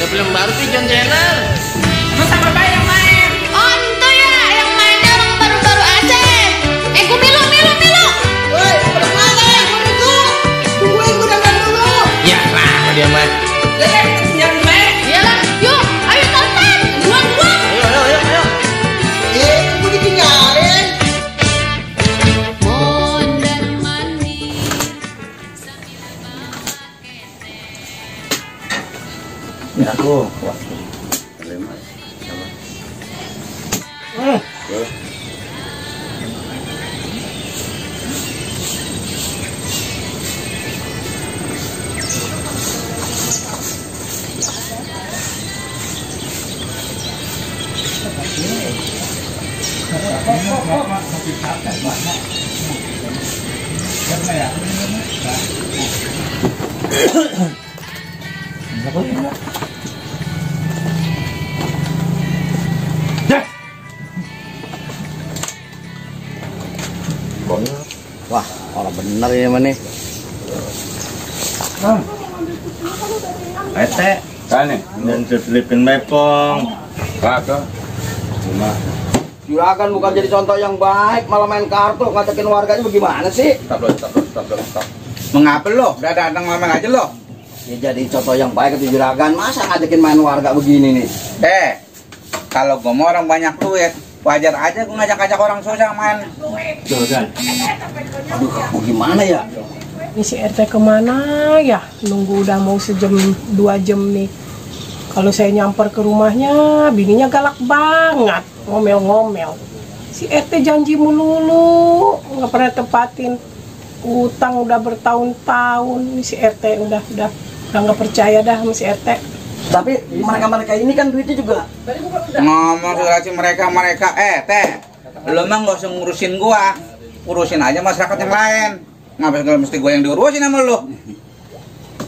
Ada film baru sih John Cena. Emang sama bayi yang main? Oh itu ya, yang mainnya orang baru-baru aja. Gue Milu. Woi, udah mana? Tungguin gue dandan dulu. Ya lah dia mah. Dede, siap main. Iyalah, yuk, ayo nonton. Duluan. Ayo. Gue ditinggalin. Mondar mandir. Ya aku. Wah. Wah, orang bener ya mana? Ete, Kan nih, dan selipin mepong. kagak. Cuma Juragan bukan jadi contoh yang baik, malah main kartu ngajakin warganya bagaimana sih? stop. Mengapa lo? Udah datang main aja lo? Ya jadi contoh yang baik ke juragan, masa ngajakin main warga begini nih? Kalau gue mau orang banyak duit, wajar aja gue ngajak-ngajak orang susah main. Juragan, aduh bagaimana ya? Ini si RT kemana ya? Nunggu udah mau sejam 2 jam nih. Kalau saya nyamper ke rumahnya, bininya galak banget, ngomel-ngomel. Si RT janji melulu, nggak pernah tepatin. Utang udah bertahun-tahun, ini si RT udah nggak percaya dah sama si RT. Tapi mereka ini kan duitnya juga. Ngomong sudah sih mereka, teh, lo mah nggak usah ngurusin gua, urusin aja masyarakat yang lain. Ngapain mesti gua yang diurusin sama lo?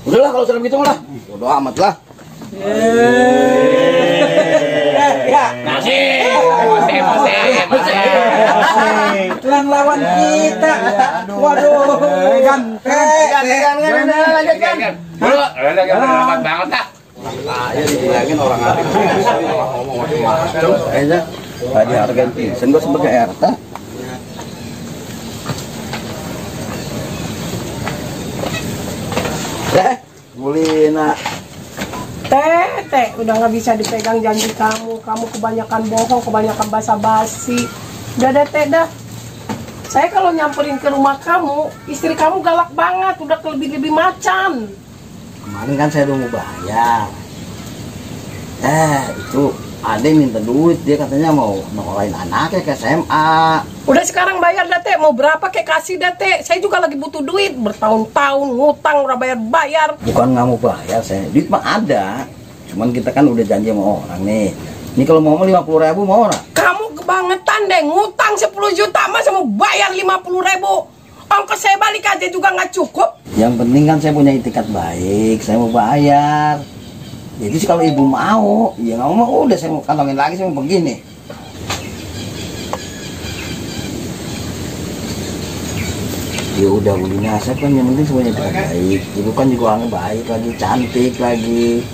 Udahlah kalau sudah begitu malah, bodo amat lah. Masih. Yang lawan kita, waduh, Lanjutkan. Lambat banget ah. Ya dibilangin orang arif ngomong macam-macam. Kayaknya tadi hargain pingsan gue sebagai RT. Bulina. Tete, udah nggak bisa dipegang janji kamu. Kamu kebanyakan bohong, kebanyakan basa-basi. Udah deh, Teh, dah. Saya kalau nyamperin ke rumah kamu, istri kamu galak banget, udah lebih macan. Kemarin kan saya udah mau bayar. Itu ada yang minta duit, dia katanya mau ngolain anaknya ke SMA. Udah sekarang bayar dah, Teh. Mau berapa kek kasih dah, Teh. Saya juga lagi butuh duit, bertahun-tahun ngutang udah bayar. Bukan nggak mau bayar saya, duit mah ada. Cuman kita kan udah janji sama orang nih. Ini kalau mau 50.000 mau orang. Kamu kebangetan deh, ngutang 10 juta masa mau bayar 50.000. Ongkos saya balik aja juga nggak cukup. Yang penting kan saya punya itikat baik, saya mau bayar. Jadi sih kalau ibu mau, ya nggak mau udah saya mau kantongin lagi, saya mau begini. Ya udah begini, saya kan yang penting semuanya itikat baik. Ibu kan juga orangnya baik lagi, cantik lagi.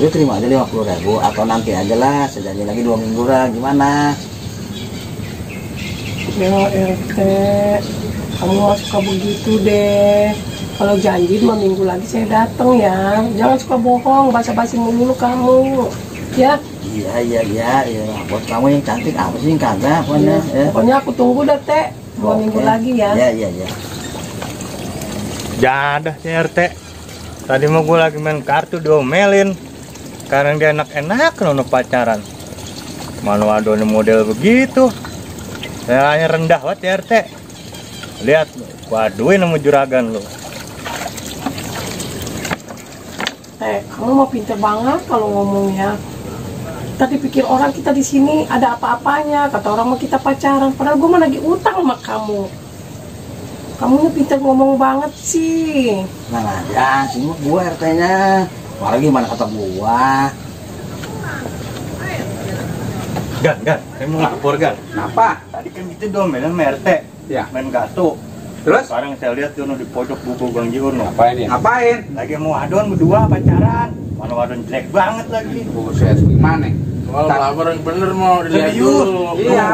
Udah terima aja 50.000 atau nanti aja lah, saya janji lagi 2 minggu lah, gimana? Ya RT, kamu gak suka begitu deh. Kalau janji 2 minggu lagi saya datang ya. Jangan suka bohong, basa-basi mulu kamu. Ya? Iya. Buat kamu yang cantik apa sih yang kagak pokoknya. Ya. Pokoknya aku tunggu deh, Teh. 2 minggu lagi ya. Iya. Jadah si RT. Tadi mau gue lagi main kartu diomelin. Sekarang dia enak-enak nono pacaran. Mana ada model begitu. Saya hanya rendah banget ya RT. Lihat, waduin sama juragan lo. Kamu mau pinter banget kalau ngomongnya. Tadi pikir orang kita di sini ada apa-apanya. Kata orang mau kita pacaran. Padahal gue mah lagi utang sama kamu. Kamu pinter ngomong banget sih. Nah aja, sini gue RT-nya. Apalagi gimana kata gua. Gan, saya mau ngapor Gan. Kenapa? Tadi kan kita domelin sama RT. Ya. Main kartu. Terus? Sekarang saya lihat tuh di pojok buku Bang Jiono. Ngapain ya? Ngapain? Lagi mau adon berdua pacaran. Mana wadon jelek banget lagi. Buset, gimana? Kalau lapar yang bener mau dilihat dulu. Iya.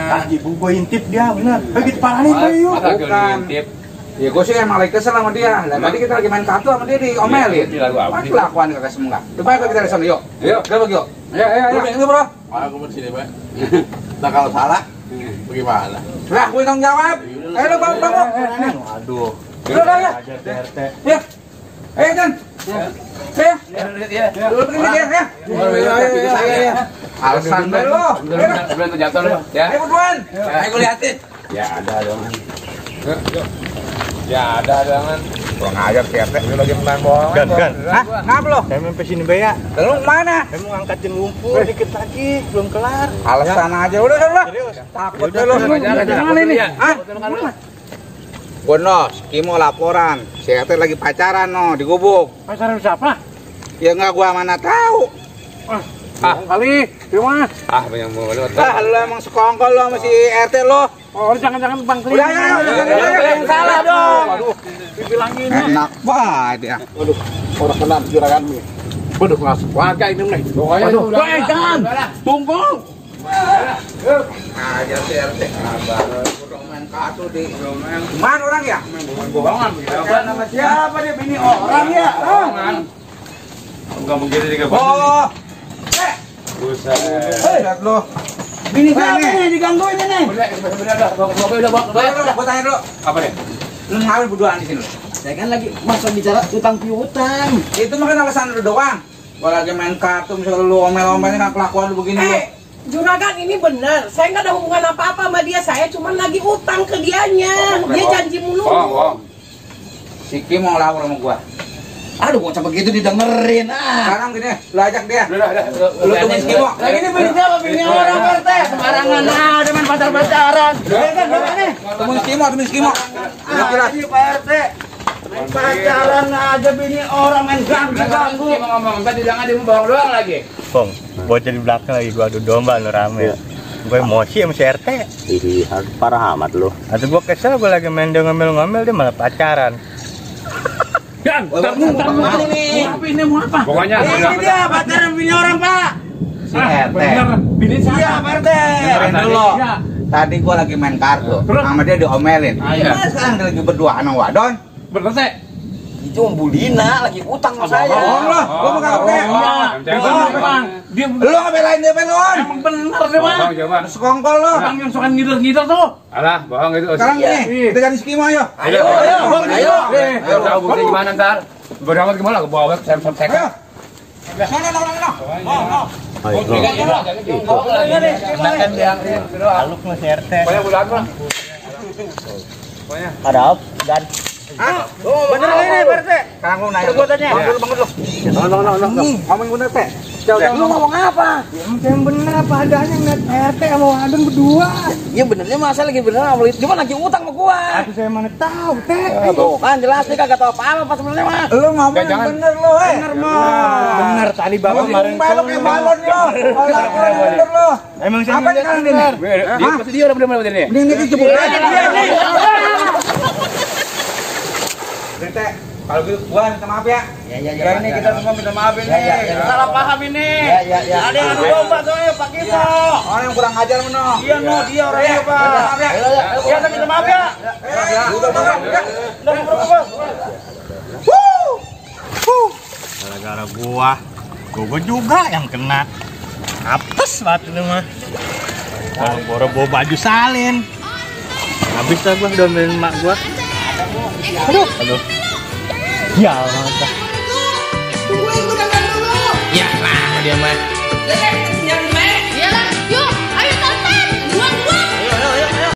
Lagi bu gue intip dia bener. Begitu parah nih Bayu. Bukan. Ya gue sih emang lagi kesel sama dia. Lah tadi kita lagi main kartu sama dia diomelin. Apa kelakuan kagak semua. Coba kita dari sana yuk. Yuk, kita pergi yuk. Ayo. Ini bro. Aku mau sini, Pak. Nah kalau salah, bagaimana? Lah, gue tanggung jawab. Ayo lo bangun. Aduh. Udah ya. Aja RT. Ya. Ayo Jan. Ya. Lu pergi dia ya. Ayo. Alasan lo. Belum jatuh lo. Ya. Ayo buruan. Ayo gue liatin. Ya ada dong. Ya ada kan. Kurang ajar si RT. Lu lagi main bola. Gan. Hah? Ngap lo? Saya main sini Baya. Lu mana? Saya mau angkatin lumpur dikit lagi, belum kelar. Alasan aja udah. Serius. Takut lo. Gimana ini? Hah? Bono, Kimo laporan. Si RT lagi pacaran no di gubuk. Pacaran siapa? Ya enggak gua mana tahu. Kali, gimana? Banyak mau lewat. Lu emang sekongkol lo sama si RT lo. Oh, jangan Bang Kli. Udah yang salah dong. Aduh, dibilangin. Enak banget ya. Waduh, orang kenal juragan nih. Waduh, ngasih warga ini nih. Pokoknya jangan. Tunggu. Aja si RT. Udah main kartu di. Mana orang ya? Main bohongan. Nama siapa dia? Bini orang ya? Enggak mungkin juga. Oh. Buset. Lihat lo. Bini siapa nih digangguin ini? Gua tanya dulu. Apa nih? Lu ngapain berduaan di sini? Saya kan lagi masa bicara utang piutang. Itu mah kan alasan lu doang. Gua lagi main kartu, misalnya lu omel-omelin kan kelakuan lu begini lu. Juragan ini bener. Saya nggak ada hubungan apa-apa sama dia. Saya cuma lagi utang ke dianya. Dia janji mulu. Si Kim mau lapor sama gua. Aduh, kok sampai gitu didengerin. Sekarang gini, lu ajak dia. Lu temuin si Kim. Lagi ini bini siapa? Bini orang RT. Sembarangan ada main pacar-pacaran. Temuin si Kim. Ini Pak RT. Main pacaran aja bini orang main ganggu. Ngomong tadi jangan dia bohong doang lagi. Bong, bocah di belakang lagi gua adu domba lu rame. Gue emosi sama si RT. Iya, parah amat lo. Atau gua kesel, gua lagi main dia ngomel-ngomel, dia malah pacaran. Gan, Ini mau apa? Pokoknya Ini dia pacaran bini orang, Pak. Si RT. Bini Iya, Pak RT. Dengerin dulu. Tadi gua lagi main kartu, sama dia diomelin. Iya. Nah, sekarang dia lagi berdua sama Wadon. bener sih. Itu Om Bulina lagi utang sama saya. Bohong lo, gua mau ngerti. Bang, dia Lu ngebelain dia Belon. emang bener deh, Bang. bohong coba. Sekongkol lo. Bang yang suka ngidel-ngidel tuh. Alah, bohong itu. Sekarang gini, kita jadi skema ayo. Ayo. Ayo tahu bukti gimana ntar. Bodoh amat gimana? Gua bawa saya. Ayo. Sana. Aluk sama si RT. Pokoknya bulan lah. Ada apa? Dan Hah? Bener ini Pak RT. Sekarang lu nanya. Bangun dulu. Ngomong bener Teh. Lu ngomong apa? yang bener apa adanya ngeliat RT sama Wadon berdua. Ya benernya masa lagi bener sama itu. Cuma lagi utang sama gua. Aku saya mana tahu, Teh. Tuh kan jelas nih kagak tahu apa-apa pas sebenarnya mah. Lu ngomong yang bener lo, Bener mah. Bener tadi Bapak kemarin. Balok yang balon lo. Bener lo. Emang saya Apa sekarang ini? Dia pasti dia udah bener-bener ini. Ini dijebuk aja dia nih. Teh, kalau gitu gua minta maaf ya. Ya ini kita semua minta maaf ini. Salah paham ini. Ya. Ada yang adu domba soalnya Pak Kimo. Orang yang kurang ajar meno. Iya, no, dia orangnya, Pak. Maaf ya. Ya, saya minta maaf ya. Udah maaf ya. Udah berapa? gara-gara gua juga yang kena. Apes banget itu mah. Boro bawa baju salin. Habis lah gua domelin emak gua. Aduh. Ya, mantap. Tungguin gua dulu. Ya, lah dia mah.